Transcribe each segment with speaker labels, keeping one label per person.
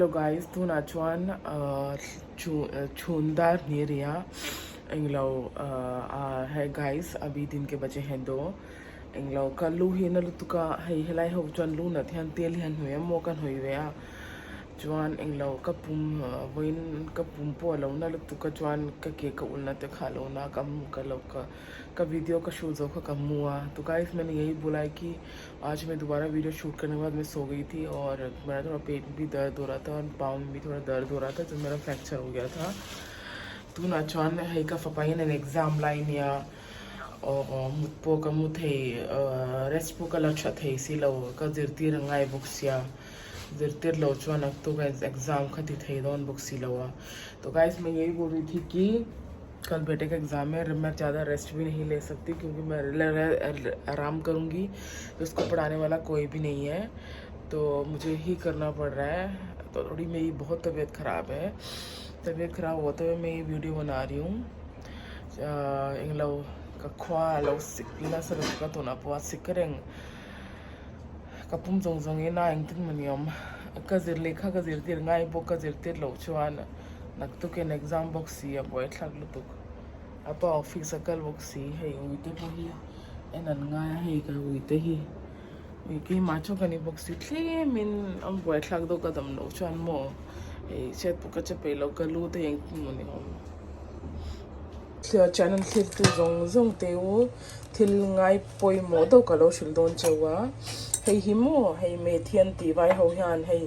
Speaker 1: Hello guys, tunah chuan chhun dar hnih a ri a, englo ah hey guys abhi din ke baje hain do, englo ka lu hi na lutuk a, hei helai ho chuan lu nat hian tel hi a hnawih a maw ka hnawih ve a, chuan englo ka pum vawiin ka pum pawh a lo na lutuk a chuan ka ke ka ulh na te kha a lo na a ka ka lo ka ka video ka shoot zo kha ka mu a, tu guys maine yahi bola hai ki आज मैं दोबारा video shoot करने के बाद मैं सो गई थी और मेरा थोड़ा पेट भी दर्द हो रहा था और पाँव में भी थोड़ा दर्द हो रहा था जो मेरा फ्रैक्चर हो गया था tunah chuan hei ka fapa hian an exam lai ania aw mut pawh ka mu thei rest pawh ka la tha thei si lo ka zirtir a ngai bawk sia zirtir loh chuan naktuk a exam kha ti thei dawn bawk si lo a to guys main yahi bol rahi thi ki कल बेटे का एग्ज़ाम है मैं ज़्यादा रेस्ट भी नहीं ले सकती क्योंकि मैं आराम करूँगी तो उसको पढ़ाने वाला कोई भी नहीं है तो मुझे ही करना पड़ रहा है तो थोड़ी मेरी बहुत तबीयत ख़राब है तबीयत ख़राब होते हुए मैं ये वीडियो बना रही हूँ englo ka khua lo sik nasa lutuk ka tunah pawh a sik reng ka pum zawng zawng in a engtin mawni awm ka zir lehkha ka zirtir ngai bawk ka zirtir loh chuan Naktukin exam bawk si a buai thlak lutuk a pa office a kal bawk si hei uite pawh hi en an ngai a hei ka uite hi ui keimah chu ka ni bawk si tlemin a buai thlak deuh ka dam loh chuan maw hei chhiat pawh ka che peih loh ka lu te hi engtin maw ni awm channel thlir tu zawng zawng te u thil ngai pawimawh deuh ka lo hrilh dawn cheu a hei hi maw hei methi an tih vai ho hian hei.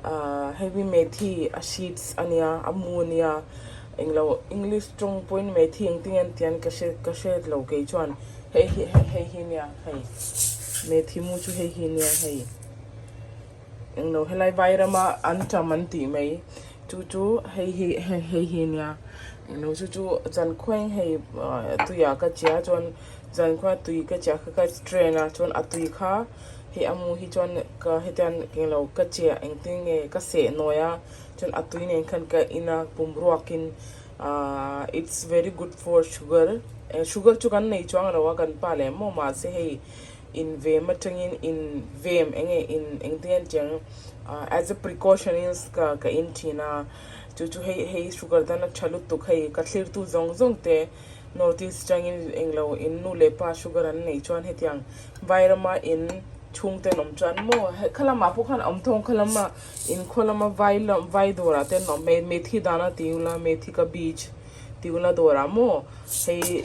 Speaker 1: Ahh heavy methi a seeds a nia a mu a nia englo english tawng pawhin methi engtin nge an tih an ka hre ka hre lo kei chuan hei hi hei hi nia hei methi mu chu hei hi nia hei englo helai vai rama an tam an tih mai chu chu hei hi hei hi nia englo chu chu zankhaweng hei tuiah ka chiah chuan zankhua tui ka chiah kha ka strain a chuan a tui kha. Hei a mu hi chuan ka hetiang englo ka chiah engtin nge ka seh nawi a chuan a tui nen khan ka in a pum ruakin ahh it's very good for sugar sugar chu kan nei chuang lo a kan pa leh maw mahse hei in vem atangin in vem enge in engtin nge an tih ang ahh as a precaution in ka ka in thin a chu chu hei hei sugar tan a tha lutuk hei ka thlir tu zawng zawng te. Notice changin englo in nu leh pa sugar an neih chuan hetiang vairama in chhungte an awm chuan maw he kha lamah pawh khan a awm thawng kha lama in khaw lama vai lam vai dawrah te an awm mai methi dana tih ula methi ka bij tih ula dawrah maw hei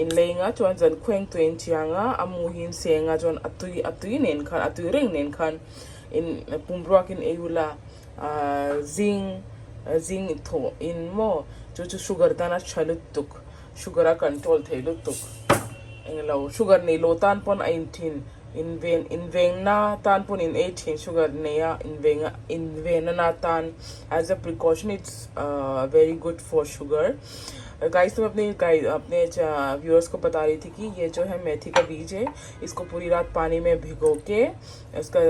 Speaker 1: in lei nga chuan zan khuaeng tui an chiang a a mu hi an seng a chuan a tui a tui nen khan a tui reng nen khan in pumruakin ei ula ahh zing zing thawh in maw chu chu sugar tan a tha lutuk sugar a control thei lutuk englo sugar nei lo tan pawn a in thin in ven in veng na tan pawn in ei thin sugar nei a in veng a in ven na tan as a precaution it's ah very good for sugar guys तो अपने guys अपने viewers को बता रही थी कि ये जो है मेथी का बीज है इसको पूरी रात पानी में भिगो के इसका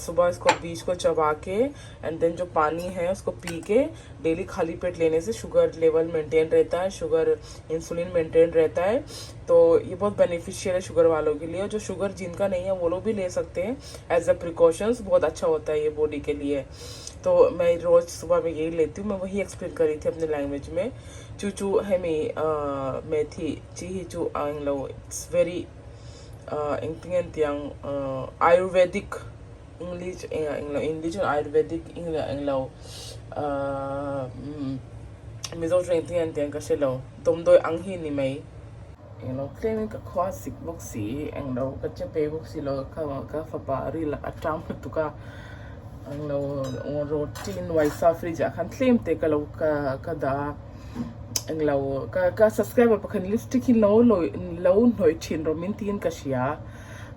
Speaker 1: सुबह इसको बीज को चबा के एंड then जो पानी है उसको पी के डेली खाली पेट लेने से sugar level maintain रहता है sugar insulin maintain रहता है तो ये बहुत बेनिफिशियल है शुगर वालों के लिए और जो शुगर जिनका नहीं है वो लोग भी ले सकते हैं as a precautions बहुत अच्छा होता है ये बॉडी के लिए तो मैं रोज़ सुबह में यही लेती हूँ मैं वही एक्सप्लेन कर रही थी अपने लैंग्वेज में चू चू है मी मेथी ची ही चू आंग it's very engtin nge an tih ang ayurvedic english englo english chuan ayurvedic englo mizo chuan engtin nge an tih ang ka hre lo dawmdawi ang hi a ni mai. Englo tlemin ka khua a sik bawk si englo ka che pe bawk si lo ka ka fapa ril a tang lutuk a englo roti nuai sa fridge ah khan tlem te ka lo ka ka dah a. Englo ka ka subscriber pakhat lipstick hi lo lo lo hnawih thin rawh min tiin ka hria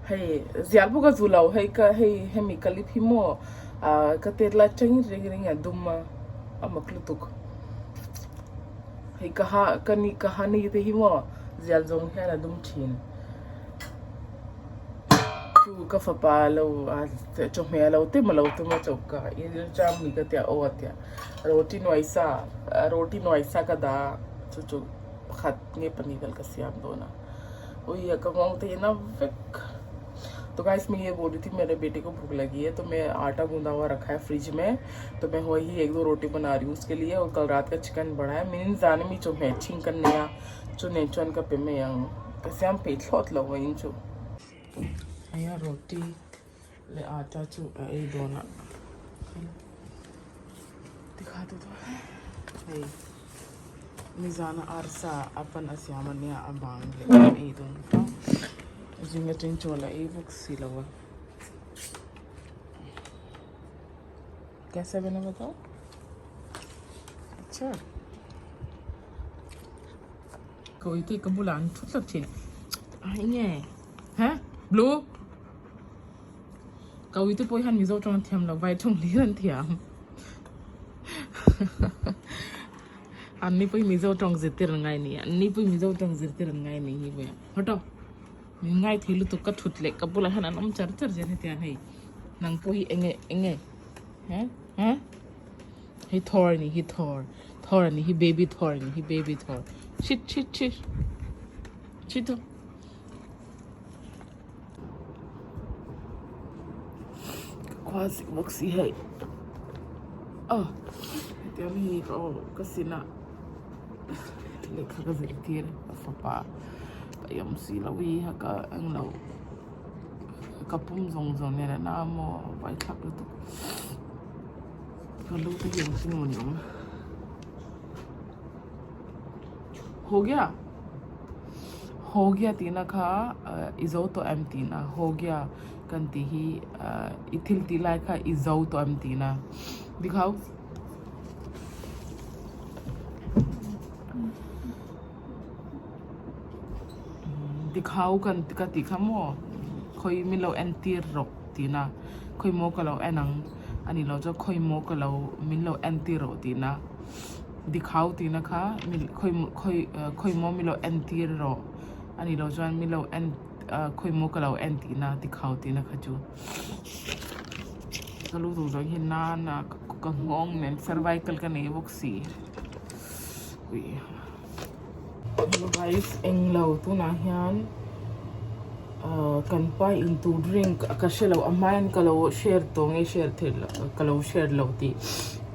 Speaker 1: hei zial bawk a zu lo hei ka hei hemi ka lip hi maw ah ka tet lai atangin reng reng a dum a a mak lutuk hei ka ha ka ni ka ha ni te hi maw zial zawng hian a dum thin. Chu ka fapa lo a chawhmeh a lo tem a lo tum a choka i cham ni ka tia aw a tia. Roti nuai sa roti nuai sa ka dah a chu chu pakhat nge pahnih vel ka siam dawn a ui a ka nghawng te hi na vek. तो गाइस मैं ये बोल रही थी मेरे बेटे को भूख लगी है तो मैं आटा गूंदा हुआ रखा है फ्रिज में तो मैं वही एक दो रोटी बना रही हूँ उसके लिए और कल रात का चिकन बड़ा है मिन जाने mi chawhmeh ṭhing ka nei a chu nen chuan ka pe mai ang ka siam peih thlawt lo vawiin chu. Heia roti leh aata chu a ei dawn a tikha tu hei nizana arsa a pan a siam a nia a bang leh a ei dawn ta zing atang chaw la ei bawk si lo a. Kaisa bana batao acha ka uite ka bulah an thu tlat thin a enge ha blue ka uite pawh hian mizo tawng an thiam lo vai tawng hlir an thiam an ni pawh hi mizo tawng zirtir an ngai a ni an ni pawh hi mizo tawng zirtir an ngai a ni hi pawh hian hawtawh. Min ngai thei lutuk ka thut leh ka bulah hian an awm char char zel hetiang hei nang pawh hi enge enge he he hei thawr a nih hi thawr thawr a nih hi baby thawr a nih hi baby thawr chhit chhit chhit chhit aw ka khua sik bawk si hei aw hetiang hi ka aw ka sin a. Lehkha ka zirtir ka fapa ka awm si lo hi a ka englo ka pum zawng zawng nen a na maw a vai thlak lutuk ka lu te hi engtin nge ni awm ho gya ho gya tihna kha i zo tawh em tihna ho gya kan tih hi i thil tih lai kha i zo tawh em tihna dikhau. Dikhau kan ka tih kha maw khawi min lo en tir rawh tihna khawi maw ka lo en ang a nih loh chuan khawi maw ka lo min lo en tir rawh tihna dikhau tihna kha khawi khawi khawi maw min lo en tir rawh a nih loh chuan min lo en khawi maw ka lo en tihna dikhau tihna kha chu. Ka lu duh zawng hi nana ka nghawng nen cervical ka nei bawk si ui hello guys englo tunah hian ah kan pa in tur drink ka hrelo a hmain ka lo share tawh nge share theih loh ka lo share lo tih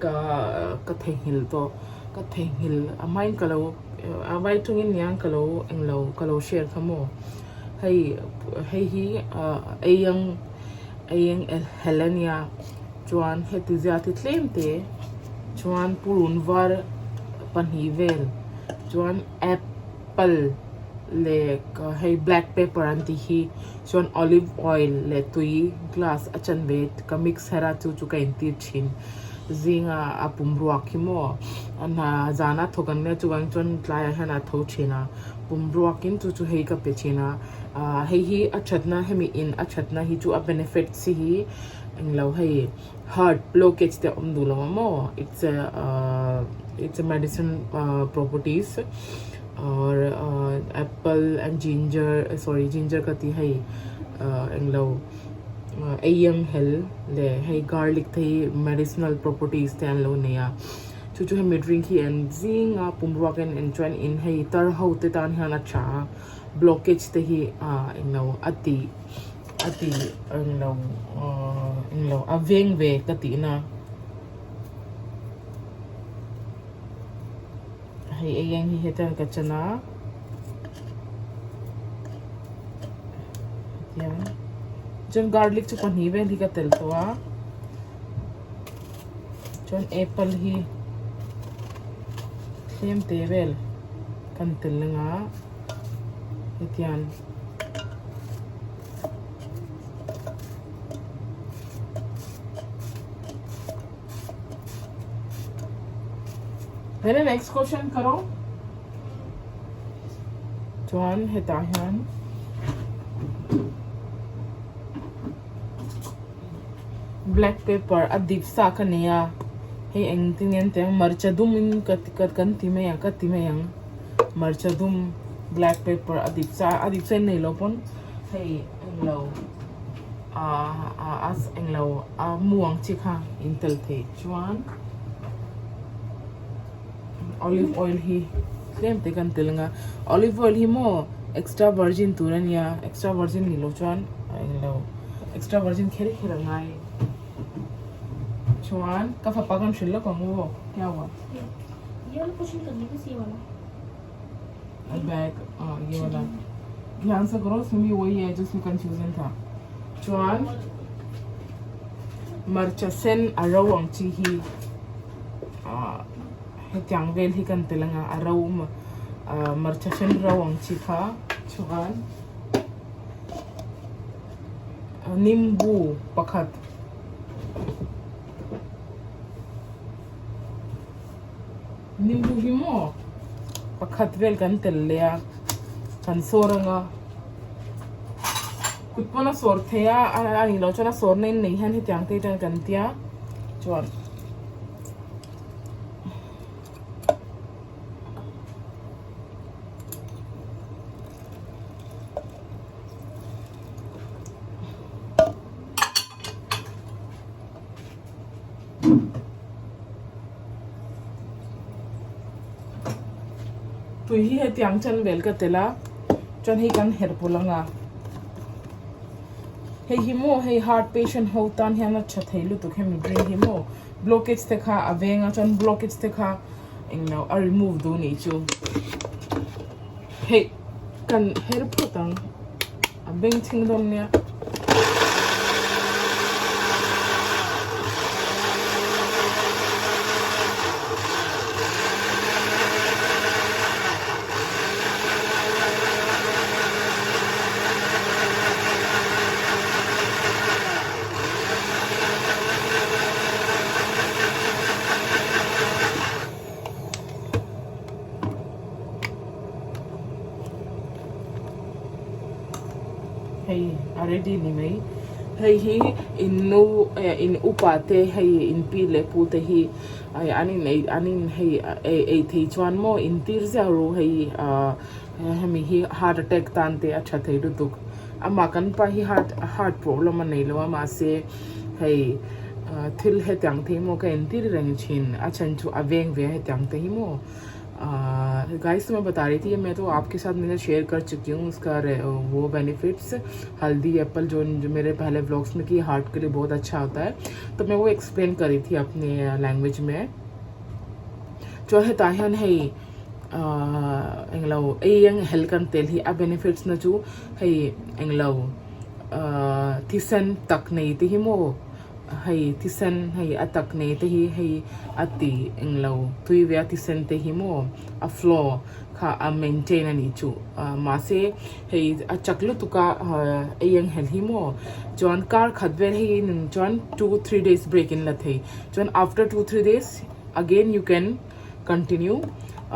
Speaker 1: ka ka theihnghilh tawh ka theihnghilh a hmain ka lo a vai tawngin niang ka lo englo ka lo share kha maw. Hei hei hi ah ei ang ei ang hel a nia chuan heti zat hi tlem te chuan purun var pahnih vel chuan apple leh hei black pepper an tih hi chuan olive oil leh tui glass a chanve ka mix her a chu chu ka intir thin zinga a pum ruak hi maw a hna zana thawk an nia chuvang chuan tlaiah hian a tho thin a. Pum ruakin chu chu hei ka pe thin a, ah hei hi a thatna hemi in a thatna hi chu a benefits hi englo hei heart blockage te a awm duh lo a maw it's a ah it's a medicine ah properties or ah apple and ginger sorry ginger ka tih hei ah englo eiang hel leh hei garlic te hi medicinal properties te an lo nei a. Chu chu hemi drink hi an zing a pum ruak in en chuan in hei tar ho te tan hian a tha a blockage te hi ah englo a ti a ti englo ah englo a veng ve ka tih na hei ei ang hi hetiang ka chan a hetiang chuan garlic chu pahnih vel hi ka tel tawh a. Chuan apple hi tlem te vel kan tel anga hetiang Then next question karo chuan hetah hian Black pepper a dip sa ka nei a hei engtin nge an tih ang hmarcha dum in ka ka kan ti mai ang ka ti mai ang hmarcha dum black pepper a dip sa a dip sa in nei lo pawn hei englo ah ah a englo a mu ang chi kha in tel thei chuan olive oil hi tlem te kan tel ang a olive oil hi maw extra virgin tur a nia extra virgin ni lo chuan. englo extra virgin kher kher a ngai chuan ka fapa kan hrilh lawk ang aw kya hua bag ye wala dhyan se karo usme bhi wahi hai jo usme confusion tha chuan hmarcha sen a ro ang chi hi ah hetiang vel hi kan tel anga a ro hmarcha sen ro ang chi kha chuan nimbu pakhat nimbu hi maw pakhat vel kan tel leh a kan sawr anga kut pawn a sawr thei a a nih loh chuan a sawrna in nei hian hetiang te hian kan tia chuan. Tui hi hetiang chen vel ka tel a chuan hei kan herh pawlh ang a hei hi maw hei heart patient ho tan hian a tha thei lutuk hemi drink hi maw blockage te kha a veng a chuan blockage te kha englo a remove duh nih chu hei kan her phawt ang a beng chhing dawn nia. Hei a ready ni mai hei hi in nu eh in upa te hei in pi leh pu te hi an in ei an in hei ei thei chuan maw in tir ziah ru hei ah hemi hi heart attack tan te a tha thei lutuk amah kan pa hi heart heart problem a nei lo a mahse hei thil hetiang te hi maw ka entir reng thin a chhan chu a veng ve a hetiang te hi maw ahh guys main bata rahi thi main toh aapke saath maine share kar chuki hoon uska wo benefits haldi apple jo mere pehle vlogs mein ki heart ke liye bahut acha hota hai toh main wo explain kar rahi thi apne language mein chuan hetah hian hei ahh englo ei ang hel kan tel hi a benefits na chu hei englo ahh thisen tak nei te hi maw hei thisen hei a tak nei te hi hei a ti englo tui ve a thisen te hi maw a flow kha a maintain a nih chu ahh mahse hei a chak lutuk a ahh ei ang hel hi maw chuan kar khat vel hei nun chuan 2-3 days break in la thei chuan after 2-3 days again you can continue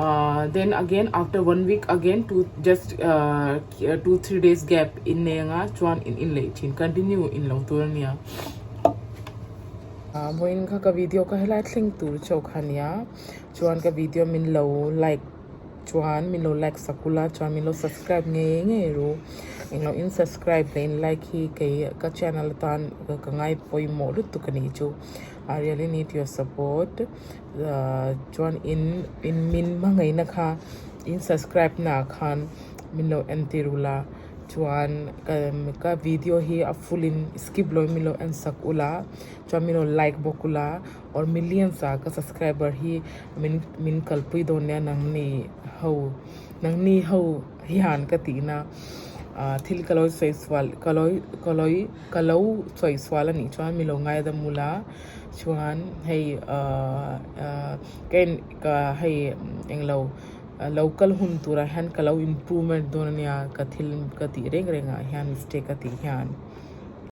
Speaker 1: ahh then again after 1 week again two just ahh 2-3 days gap in nei anga chuan in in leh thin continue in lo tur ania ahh vawiin kha ka video ka helai thleng tur chauh kha ania chuan ka video min lo like chuan min lo like sak ula chuan min lo subscribe ngei ngei ru englo in subscribe leh in like hi kei ka channel atan ka ngai pawimawh lutuk anih chu I really need your support chuan in in min hmangaihna kha in subscribe na ah khan min lo entir ula chuan ka ka video hi a full in skip lo in min lo en sak ula chuan min lo like bawk ula or millions ah ka subscriber hi min min kalpui dawn nia nangni ho nangni ho hian ka tihna ah thil ka lo sawi sual ka lo ka lo ka lo sawi sual anih chuan min lo ngaidam ula chuan hei ah ah ka en ka hei englo lo kal hun turah hian ka lo improvement dawn ania ka thil ka tih reng reng ah hian mistake ka tih hian.